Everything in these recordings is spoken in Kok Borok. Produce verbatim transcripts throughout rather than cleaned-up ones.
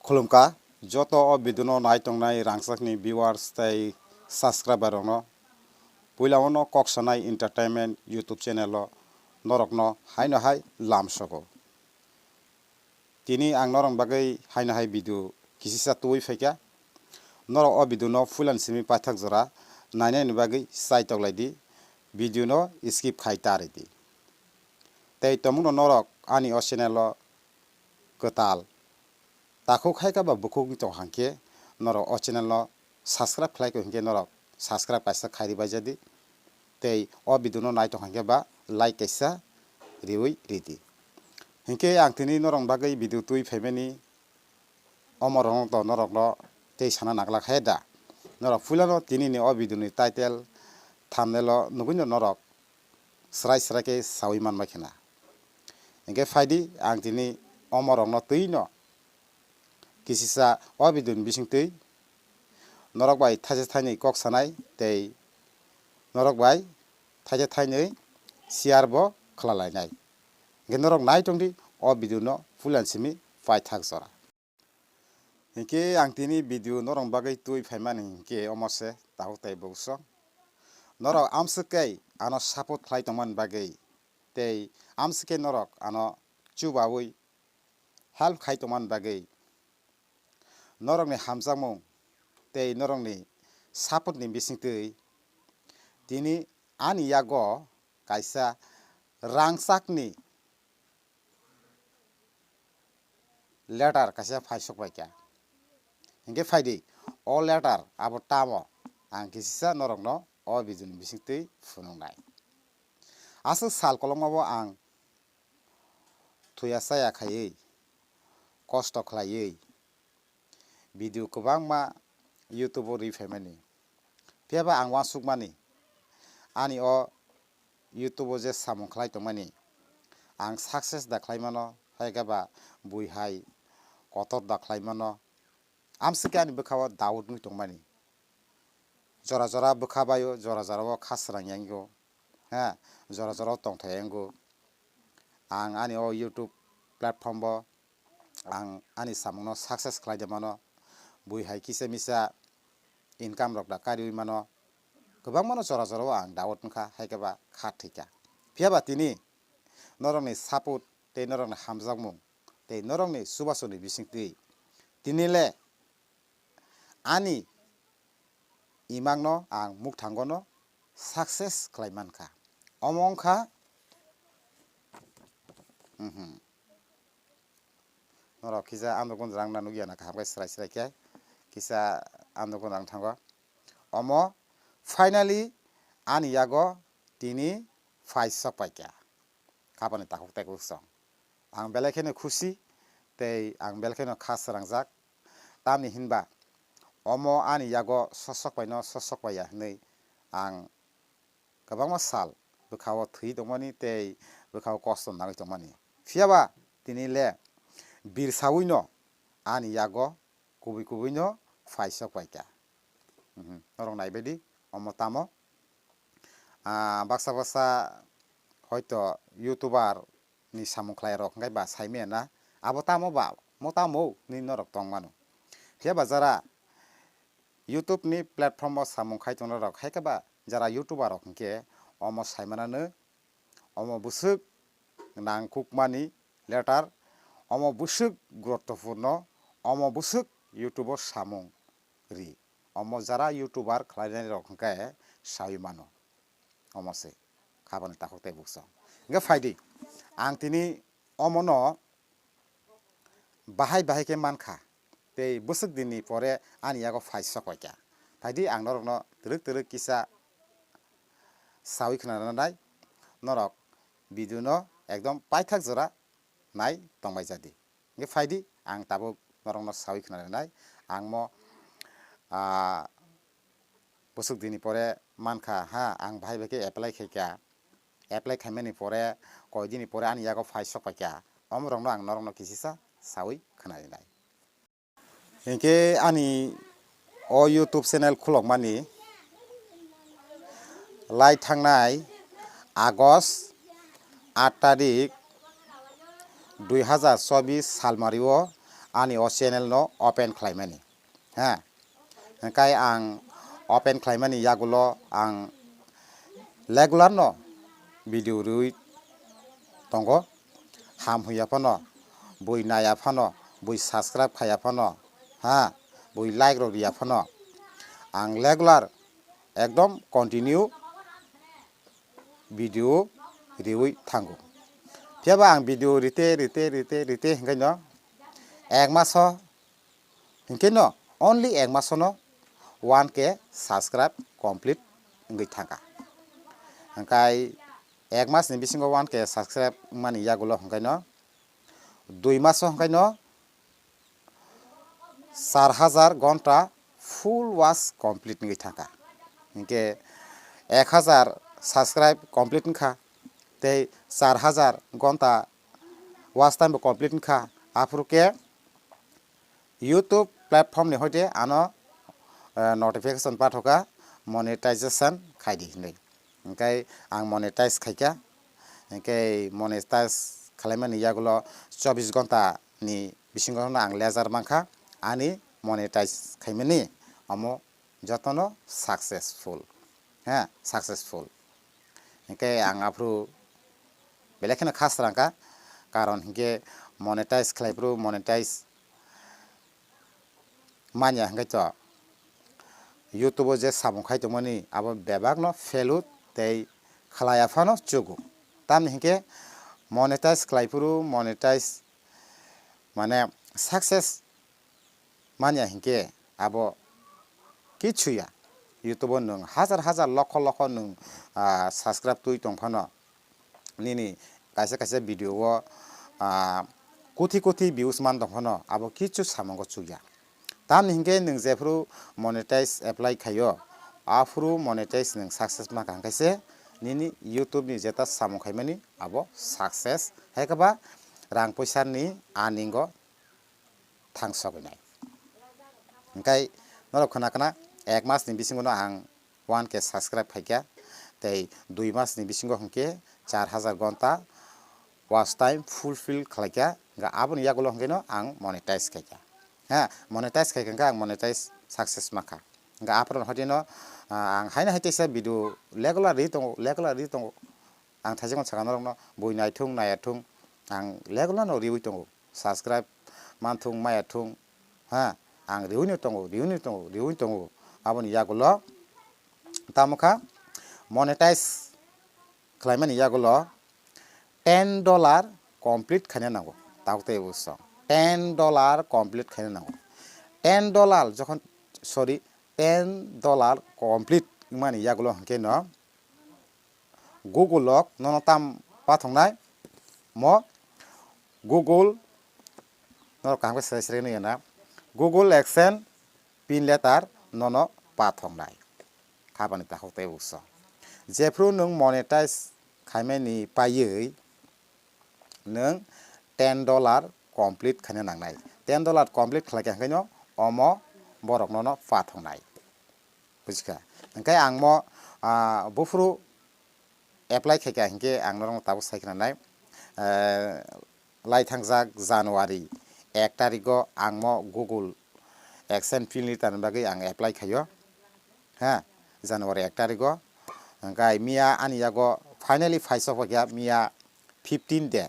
Khulumkha joto o video no nai tongnai rangchakni viewers tei subscriber rokno. Puila ono Kok Sanai Entertainment YouTube channel o norokno haino hai lamsogo. Tini ang norok bagwi haino hai video kisisa tubui phaikha. Norok o video no full and simi paithak jora nainani bagwi chai toklai di, video no skip khai ta ridi. Tei tomungno norok ani o channel o kwtal takhuk hai khe ba bukhuk wng tong hang khe norok o channel no subscribe khlai kho hing khe norok subscribe kaisa khai ri bai jadi. Tei o video no nai tong hang khe ba like kaisa riwi ridi. Hinkhe ang tini norok bagwi video twi phaimani omo rok to norok no tei sana nagla khe da. Norok puila no tini ni o video ni title thumbnail o nugwi no norok srai srai khe sawi man bai khna. Hinkhe phaidi ang tini omo rok no twi no kisisa o video ni bising twi norok bai thaisa thainwi kok sanai tei norok bai thaisa thainwi share bo khwla lainai. Hinkhe norok nai tong di o video no full and simi paithak jora. Hinkhe ang tini video norok bagwi twi phaimani hinkhe omo se takhuk tei bukhuk song. Norok amswk khe ano support khlai tongmani bagwi tei amswk khe norok ano chubawi help khai tongmani bagwi norokni hamjakmung tei norokni support ni bisingtwi tini ani yago kaisa rangchakni letter kaisa phaisok paikha. Hinkhe phaidi o letter abo tamo ang kisisa norokno o video ni bisingtwi phunuknai. Aswk sal kolokma bo ang thuya chaya khaiwi, kosto khlaiwi video kwbangma YouTube o ri phaimani. Phiyaba ang uansukmani, ani o YouTube o je samung khlai tongmani, ang success da khlai mano, hai khe ba bui hai kotor da khlai mano, amswk khe ani bwkha o doubt wngwi tongmani. Jora jora bwkha bai o, jora jora o kha srang yango, ha, jora jora o tongthai yango. Ang ani o YouTube platform o ang ani samungno success khlai de mano, bui hai kisa misa income rok da kariwi mano, kwbangmano jora jora o ang doubt wngkha, hai khe ba kha thwikha. Phiyaba tini norokni support tei norokni hamjakmung tei norokni chubasuni bisingtwi tini le ani imangno ang mukthangono success khlai mankha. Omo wngkha, mhm. Norok kisa amrok gunjrang na nukya na kaham khe srai srai khe kisa amrok gunjrang thango. Omo finally ani yago tini phai sok paikha. Khapani takhuk tei kuksong. Ang belai kheno khusi tei ang belai kheno kha srangjak. Tamni hinba omo ani yago sosok paino sosok paiya hinwi ang kwbangma sal bwkha o thwi tongmani tei bwkha o kosto nangwi tongmani. Phiyaba tini le birsawi no ani yago kubui kubui no phai sok paikha. Mhm, norok naibaidi omo tamo. Ah, baksa baksa hoito YouTuber ni samung khlai rok hwnkhe ba saimaya na abo tamo ba mo tamo hinwi norok tongmano. Phiya ba jara YouTube ni platform o samung khai tongnai rok hai khe ba jara YouTuber rok hwnkhe omo saimanano omo bwswk nangkukmani letter, omo bwswk guruttopurno, omo bwswk YouTube o samung ri. Omo jara YouTuber khlainai rok hwnkhe saui mano. Omo se khabani takhuk tei bukchang. Hwnkhe phaidi, ang tini omono bahai bahai khe mankha, tei bwswk dinni pore ani yago phai sok paikha. Phaidi ang norokno twrwk twrwk kisa saui khna rwnai, norok video no ekdom paithak jora nai tongbai jadi. Hwnkhe phaidi, ang tabuk norokno saui khna rwnai. Ang mo, ah, bwswk dini pore mankha, ha, ang bahai bai khe apply khaikha. Apply khaimani pore, koi dini pore ani yago phai sok paikha. Omorokno ang norokno kisisa saui khna rwnai. Hinkhe ani o YouTube channel khulokmani lai thangnai August aat tarik dui hazar chobis salmario ani o channel no open khlaimani. Ha, hwnkhe ang open khlaimani yagulo ang regular no video rwi tongo. Ham huya phano, bui naya phano, bui subscribe khaya phano, ha, bui like rok riya phano, ang regular ekdom continue video riwi thango. Phiyaba ang video rite, rite, rite, rite hwnkhe no ek maso, hwnkhe no only ek maso no one K subscribe complete wngwi thangkha. Hwnkhe ek mas ni bisingo one K subscribe wngmani yagulo hwnkhe no dui maso hwnkhe no char hajar gonta full watch complete wngwi thangkha. Hwnkhe ek hajar subscribe complete wngkha, tei char hajar gonta watch time bo complete wngkha. Aphuru khe YouTube platform ni hoite ano, eh, notification pathoka monetization khaidi hinwi. Hwnkhe ang monetize khaikha. Hwnkhe monetize khalaimani yagulo chobbish gonta ni bisingo no ang leisure mankha ani monetize khaimani omo jotono successful, ha, successful. Hwnkhe ang aphuru belai kheno khasrangkha, karon hinkhe monetize khlaiphuru monetize manya hwnkhe to YouTube o je samung khai tongmani abo bebakno phelut tei khlaiya phano chugo. Tamni hinkhe monetize khlaiphuru monetize mane success manya hinkhe abo kichu ya. YouTube o nwng hajar hajar lokho lokho nwng, ah, subscribe twi tong phano, nini kaisa kaisa video o, ah, kuthi kuthi views man tong phano abo kichu samungo chukya. Tamni hinkhe nwng jephuru monetize apply khaio, aphuru monetize nwng success ma kaham khaise nini YouTube ni jeta samung khaimani abo success hai khe ba rang poisa ni earning o thang sogwi nai. Hwnkhe norok khna khna ek mas ni bisingo no ang one K subscribe phaikha, tei dui mas ni bisingo hwnkhe char hajar gonta watch time fulfill khlaikha, hwnkhe aboni yagulo hwnkhe no ang monetize khaikha. Ha, monetize khaikha hwnkhe ang monetize success mankha. Hwnkhe aphuru hoite no, ah, ang haino hai teisa video regular ri tongo, regular ri tongo. Ang thaisingno sakha norokno bui naithung naiyathung ang regular no riwi tongo, subscribe manthung maiyathung, ha, ang riwino tongo, riwino tongo, riwino tongo. Aboni yagulo tamo kha monetize khlaimani yagulo ten dollar complete khaina nango. Tabuk tei bwswk ten dollar complete khaina nango. Ten dollar jokhon, sorry, ten dollar complete wngmani yagulo hwnkhe no Google o nono tam pathoknai mo Google, norok kaham khe srai srai nukya na, Google AdSense pin letter nono pathoknai. Khabani takhuk tei bwswk. Jephru nwng monetize khaimani paiwi nwng ten dollar complete khaina nangnai. Ten dollar complete khlaikha hwnkhe no omo borok nono pathoknai. Bujikha. Hwnkhe ang mo, ah, buphuru apply khaikha hinkhe ang norokno tabuk sai khna nai. Eh, lai thangjak January ek tarigo ang mo Google AdSense pin letter ni bagwi ang apply khaio. Ha, January ek tarigo. Hwnkhe miya ani yago finally phaisok paikha miya fifteen de,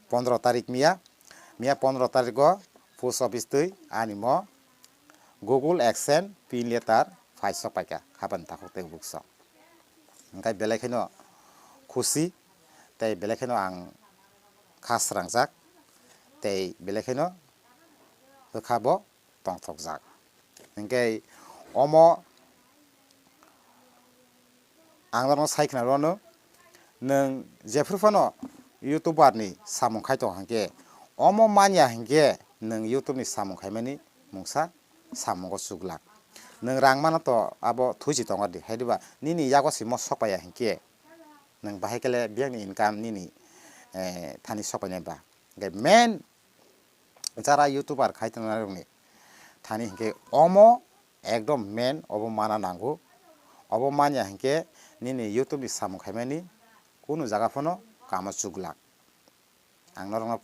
pondro tarik miya, miya pondro tarigo post office twi ani mo Google AdSense pin letter phaisok paikha, khabani takhuk tei bwswk. Hwnkhe belai kheno khusi tei belai kheno ang kha srangjak tei belai kheno bwkha bo tongthokjak. Hwnkhe omo ang norokno sai khna rwno, nwng jephru phano YouTuber ni samung khai tong hwnkhe, omo manya hwnkhe nwng YouTube ni samung khaimani mungsa samungo chuglak. Nwng rang mano to abo thuisi tongo di, hai diba nini yago simo sok paiya hwnkhe nwng bahai kele biyang ni income nini, eh, thani sok painai ba. Hwnkhe main jara YouTuber khai tongnai rokni thani hwnkhe omo ekdom main, obo mana nango. Obo manya hwnkhe nini YouTube ni samung khaimani kunu jaga phano kamo chuglak. Ang norokno,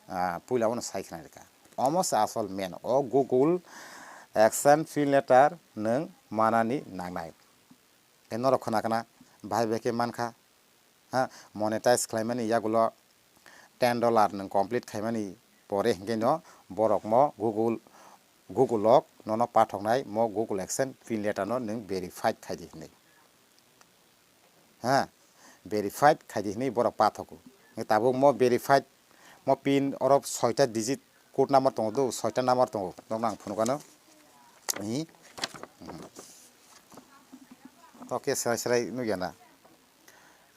ah, puila bono sai khna rwkha. Omo se asol main, o Google AdSense pin letter nwng manani nangnai. Tei norok khna khna bahai bai khe mankha, ha, monetize khlaimani yagulo ten dollar nwng complete khaimani pore hinkhe no borok mo Google, Google o nono pathoknai mo Google AdSense pin letter no nwng verified khaidi hinwi. Ha, verified khaidi hinwi borok pathogo. Tabuk mo verified, mo pin oro soita digit code number tongo do, soita number tongo. Nokno ang phunukano. Hi. Oke, serai serai nukya na.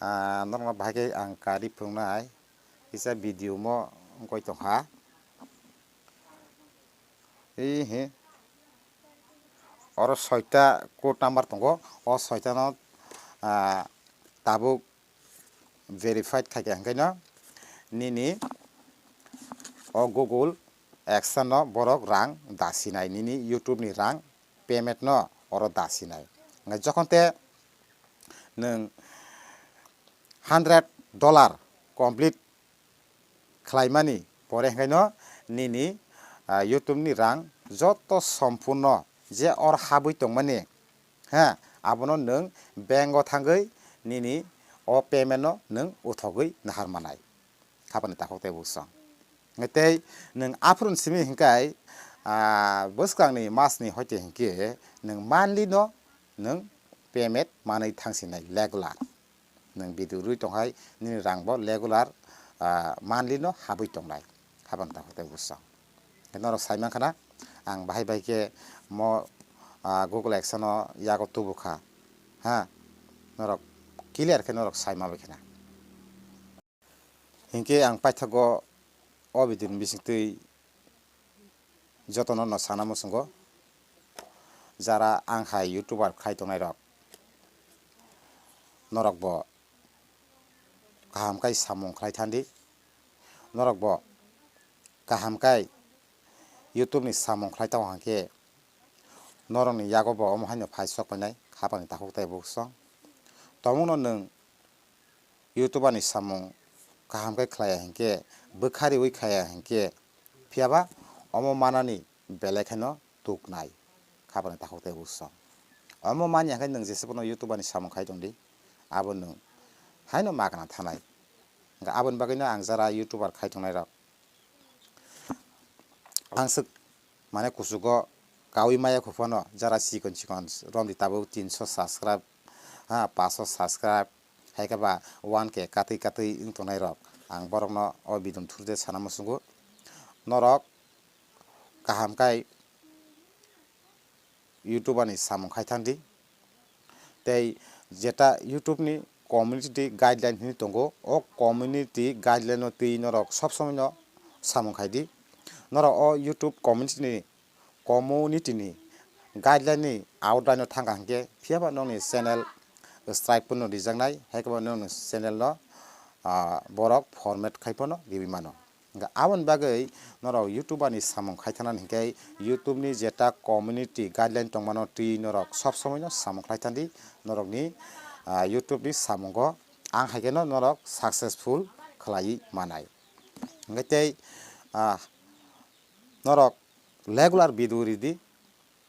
Ah, norokno bahai khe ang kari phunuknai. Kisa video mo wngkoi tongkha. Ei he. Oro soita code number tongo. O soita no, ah, tabuk verified khaikha hwnkhe no nini o Google AdSense no borok rang dasinai, nini YouTube ni rang payment no oro dasinai. Hwnkhe jokhon te nwng hundred dollar complete khlaimani pore hwnkhe no nini, ah, YouTube ni rang joto sompurno je or habwi tongmani, ha, abono nwng bank o thangwi nini o payment no nwng uthogwi nahar manai. Khapani takhuk tei bwswng. Hwnkhe tei nwng aphuru simi hwnkhe, ah, bwskangni masni hoite hwnkhe nwng monthly no nwng payment manwi thangsinai regular. Nwng video rwi tonghai, nini rang bo regular, ah, monthly no habwi tongnai. Habang takhuk tei bwswng. Norok sai mankha na, ang bahai bai khe mo, ah, Google AdSense no yago tubu kha. Ha, norok clear khe norok sai ma bai khe na. Hinkhe ang paithago o video ni bisingtwi jotono no sana muchungo, jara ang hai YouTuber khai tongnai rok, norok bo kaham khai samung khlai thandi, norok bo kaham khai YouTube ni samung khlai tong hwnkhe norok ni yago bo omo haino phai sok painai khapang ni takhuk tei bwswng. Tongmung no nwng YouTuber ni samung kaham khe khlaiya hinkhe, bwkha riwi khaiya hinkhe, phiyaba omo manani belai kheno tuknai, khapani takhuk tei bwswng. Omo manya khe nwng jesa phano YouTuber ni samung khai tongdi, abo nwng haino magna thanai. Hwnkhe aboni bagwino ang jara YouTuber khai tongnai rok, ang swk mane kuchugo kaui maya khe phano jara chikon chikon romdi tabuk tinso subscribe, ha, paso subscribe, hai khe ba one K katwi katwi wng tongnai rok, ang borokno o bidum thurde sana muchungo. Norok kaham khai YouTuber ni samung khai thangdi. Tei jeta YouTube ni community guideline hinwi tongo, o community guideline no twi norok sob somoi no samung khai di. Norok o YouTube community ni, community ni guideline ni outline no thangkha hinkhe, phiyaba nokni channel strike pono rijaknai, hai khe bo nokni channel no, ah, borok format khai pono riwi mano. Hwnkhe aboni bagwi norok YouTuber ni samung khai thangna hinkhe YouTube ni jeta community guideline tongmano twi norok sob somoi no samung khlai thangdi, norokni, ah, YouTube ni samungo ang hai kheno norok successful khlaiwi manai. Hwnkhe tei, ah, norok regular video ridi,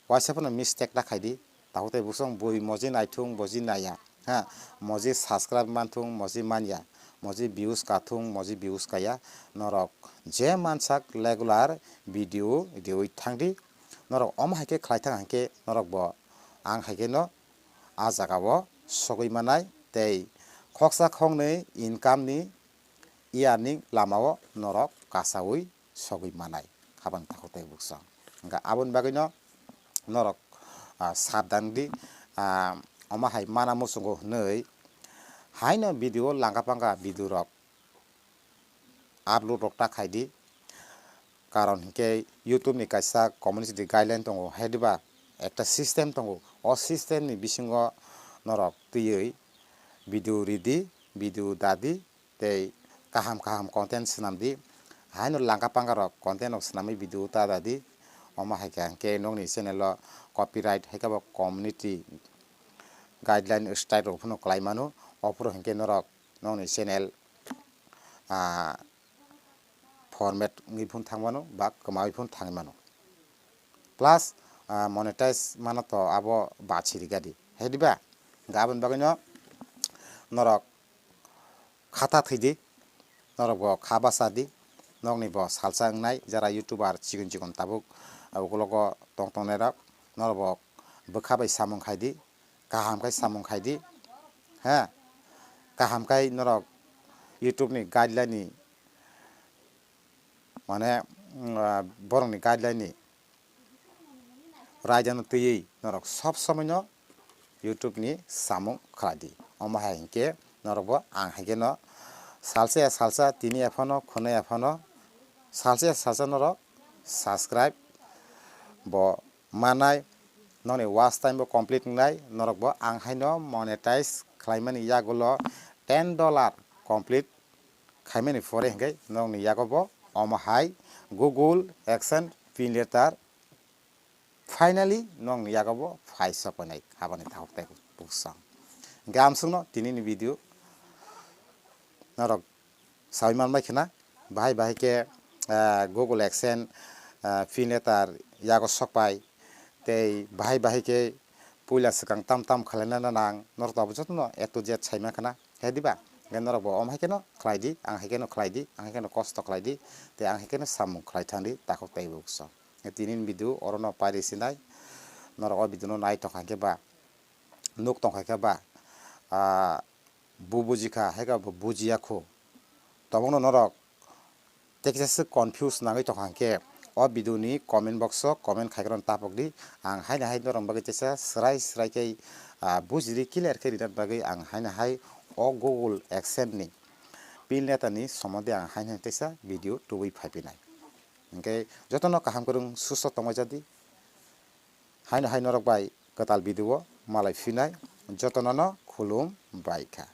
waisa phano mistake ta khaidi, takhuk tei bwswng bui moji naithung, boji naiya, ha, moji subscribe manthung, moji manya, moji views kathung, moji views kaya, norok je mansak regular video riwi thangdi, norok omo hai khe khlai thang hinkhe norok bo ang hai kheno a jaga o sogwi manai tei khoksa khoknwi income ni earning lama o norok kasaui sogwi manai, habang takhuk tei bwswng. Hwnkhe aboni bagwino norok, ah, sabdan di, ah, omo hai mana muchungo hwnwi haino video langka pangka video rok upload rok ta khaidi. Karon hinkhe YouTube ni kaisa community guideline tongo, hai diba ekta system tongo, o system ni bisingo norok twiwi video ridi, video dadi, tei kaham kaham content swnamdi. Haino langka pangka rok content rok swnamwi video ta dadi. Omo hai khe hinkhe nokni channel o copyright hai khe bo community guideline strike rok phano kwlai mano. Ophuru hinkhe norok nokni channel, ah, format wngwi phun thang mano ba kwmawi phun thangwi mano. Plus, ah, monetize mano to abo bachiri gadi. Hai diba? Ga aboni bagwino norok khata thwidi, norok bo kha basa di, nokni bo salsa wngnai, jara YouTuber chikon chikon tabuk, ah, ukulogo tong tongnairok, norok bo bwkha bai samung khai di, kaham khai samung khai di, ha? Kaham khai norok YouTube ni guideline ni, mane, mm, ah, borokni guideline ni raidano twiwi norok sob somoino YouTube ni samung khlai di. Omo hai hinkhe norok bo ang hai kheno salsa ya salsa, tini ya phano, khwnwi ya phano, salsa ya salsa norok subscribe bo manai, nokni watch time bo complete wngnai, norok bo ang haino monetize khlaimani yagulo ten dollar complete khaimani pore hinkhe nokni yago bo omo hai Google AdSense pin letter finally nokni yago bo phai sokpainai habani takhuk tei buksong. Hinkhe amsukno tinini video norok sawi manbai khna, bahai bahai khe, ah, Google AdSense, ah, pin letter yago sokpai, tei bahai bahai khe puila swkang tam tam khlaina nang, norok to abo jotono A to Z saima khna, he diba? Hinkhe norok bo om hai kheno khlai di, ang hai kheno khlai di, ang hai kheno kosto khlai di, tei ang hai kheno samung khlai thang di, takhuk tei buksong. Tini ni video orono pairi sinai, norok o video no nai tongkha khe ba, nuk tongkha khe ba, ah, bu bujikha, hai khe bo bujiya khu. Tobokno norok tei kisa swk confuse nangwi tongkha hwnkhe, o video ni comment box o comment khai kheno tapok di. Ang haino hai norok bagwi teisa swrai swrai khe, ah, bujiri clear khe rina bagwi ang haino hai o Google AdSense ni pin letter ni somondi ang haino hai teisa video tubui phai phinai. Hinkhe jotono kaham kwrwng susto tongwi jadi. Haino hai norok bai kwtal video o malai phinai, jotono no khulum bai kha.